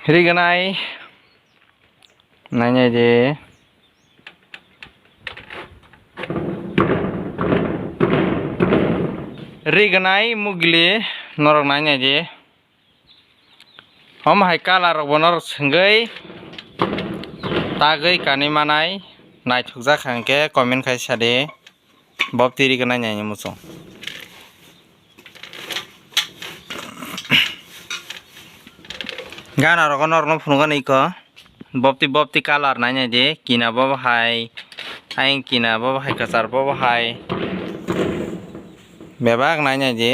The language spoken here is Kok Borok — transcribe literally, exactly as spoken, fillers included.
Riganai. Nainai di. Riganai mugli norok nainai di. Om hai colour rok bo norok swngwi tagwi kanwi manai naithokjak hwnkhe comment khai sadi. Bopti riganai nainai muchung. Gana rogo norokno phunukgani iko. Bopti bopti colour nainai di. Kina bo hai. Ayang kina bo hai kwchar bo hai. Bebak nainai di.